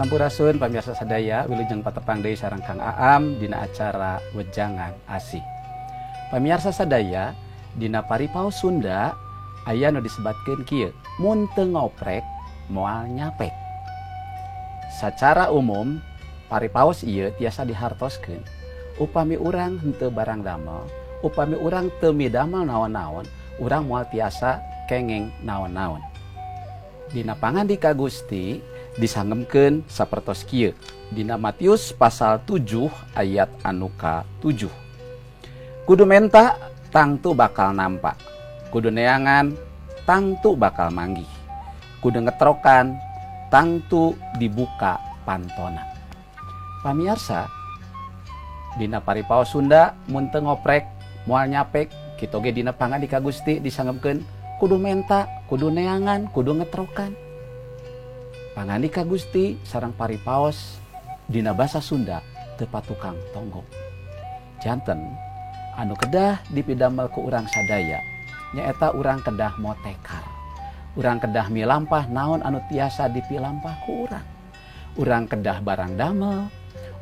Sampurasun pamirsa sadaya, wilujeng patepang deui sareng Kang Aam dina acara Wejangan Asih. Pamirsa sadaya, dina paripaos Sunda aya nu disebatkeun kieu, mun teu ngoprek moal nyapek. Sacara umum paripaos ieu tiasa dihartoskeun upami urang henteu barang damel, upami urang teu midamel naon-naon, urang moal tiasa kengeng naon-naon. Dina pangandika Gusti disangemkeun sapertos kieu dina Matius pasal 7 ayat anu ka-7. Kudu menta tangtu bakal nampak, kudu neangan tangtu bakal manggih, kudu ngetrokan tangtu dibuka pantona. Pamiarsa, dina paripaos Sunda mun teu ngoprek moal nyapek, kitu ge dina pangandika Gusti disangemkeun kudu menta, kudu neangan, kudu ngetrokan. Pangandika Gusti sareng paripaos dina basa Sunda teu patukang tonggong. Janten anu kedah dipidamel ku urang sadaya nyaeta urang kedah motekar. Urang kedah milampah naon anu tiasa dipilampah ku urang. Urang kedah barang damel,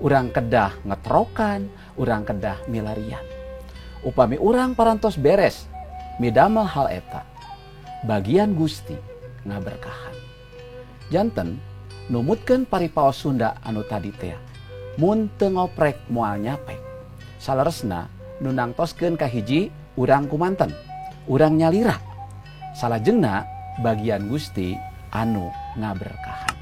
urang kedah ngetrokan, urang kedah milarian. Upami urang parantos beres midamel hal eta, bagian Gusti ngaberkahan. Janten numutkeun paripaos Sunda anu tadi teh, mun teu ngoprek moal nyapek. Saleresna nu nangtoskeun kahiji urang kumanten, urang nyalira. Salajengna bagian Gusti anu ngaberkahan.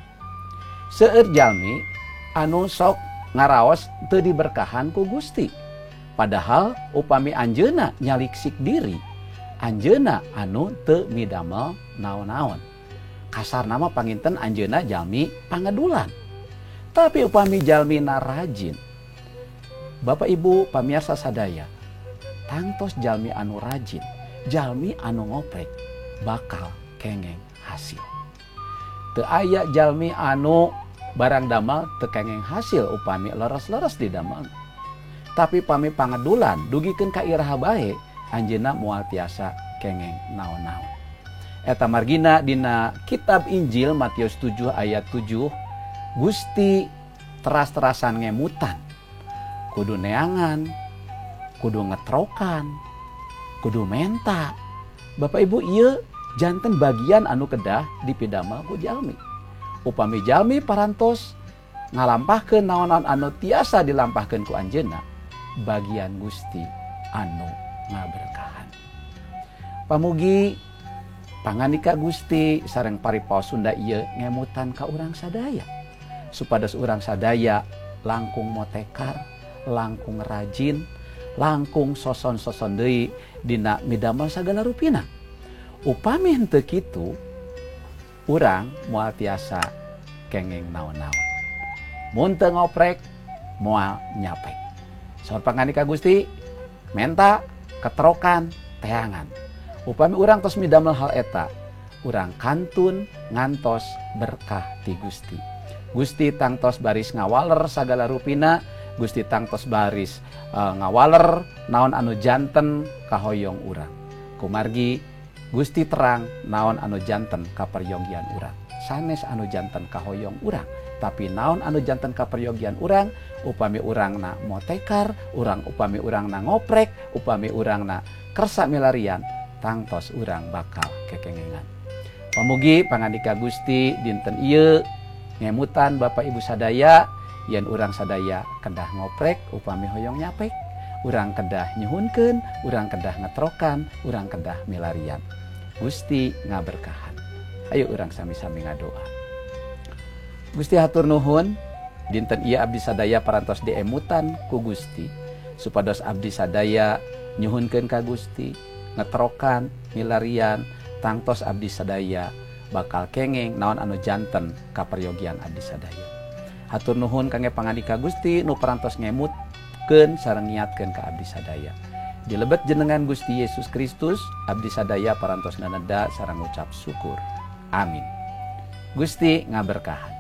Seueur jalmi anu sok ngaraos teu diberkahan ku Gusti. Padahal upami anjeunna nyaliksik diri, anjeunna anu teu midamel naon-naon. Kasar nama panginten anjeunna jalmi pangedulan. Tapi upami jalmina rajin, Bapak Ibu pamirsa sadaya, tangtos jalmi anu rajin, jalmi anu ngoprek bakal kengeng hasil. Teu aya jalmi anu barang damel teu kengeng hasil upami leres-leres didamel. Tapi pami pangedulan dugikeun ka iraha bae, anjeunna moal tiasa kengeng naon-naon. Eta margina dina kitab Injil Matius 7 ayat 7, Gusti teras-terasan ngemutan, kudu neangan, kudu ngetrokan, kudu menta. Bapak Ibu ieu janten bagian anu kedah dipidamel ku jalmi. Upami jalmi parantos ngalampahkeun naon-naon anu tiasa dilampahkeun ku anjeunna, bagian Gusti anu ngaberkahan. Pamugi pangandika Gusti sareng paripaos Sunda ieu ngemutan ka urang sadaya, supados urang sadaya langkung motekar, langkung rajin, langkung soson-soson deui dina midamel sagala rupina. Upami henteu kitu, urang moal tiasa kengeng naon-naon. Mun teu ngoprek moal nyapek. Saur pangandika Gusti, menta, ketrokan, teangan. Upami urang tos midamel hal eta, urang kantun ngantos berkah ti Gusti. Gusti tangtos baris ngawaler sagala rupina, Gusti tangtos baris ngawaler naon anu janten kahoyong urang. Kumargi Gusti terang naon anu janten kaperyogian urang. Sanes anu janten kahoyong urang, tapi naon anu janten kaperyogian urang, upami urang na motekar, urang upami urang na ngoprek, upami urang na kersa milarian, tangtos urang bakal kekengengan. Pamugi pangandika Gusti dinten ieu ngemutan Bapak Ibu sadaya, yen urang sadaya kedah ngoprek upami hoyong nyapek, urang kedah nyuhunkeun, urang kedah ngetrokan, urang kedah milarian. Gusti ngaberkahan. Ayo urang sami-sami ngadoa. Gusti hatur nuhun, dinten ieu abdi sadaya parantos diemutan ku Gusti, supados abdi sadaya nyuhunkeun ka Gusti, ngetrokan, milarian, tangtos abdi sadaya bakal kengeng naon anu janten kaperyogian abdi sadaya. Hatur nuhun kangge pangandika Gusti nu parantos ngemutkeun sareng ngiatkeun ka abdi sadaya. Dilebet jenengan Gusti Yesus Kristus, abdi sadaya parantos naneda sareng ngucap syukur. Amin. Gusti ngaberkahan.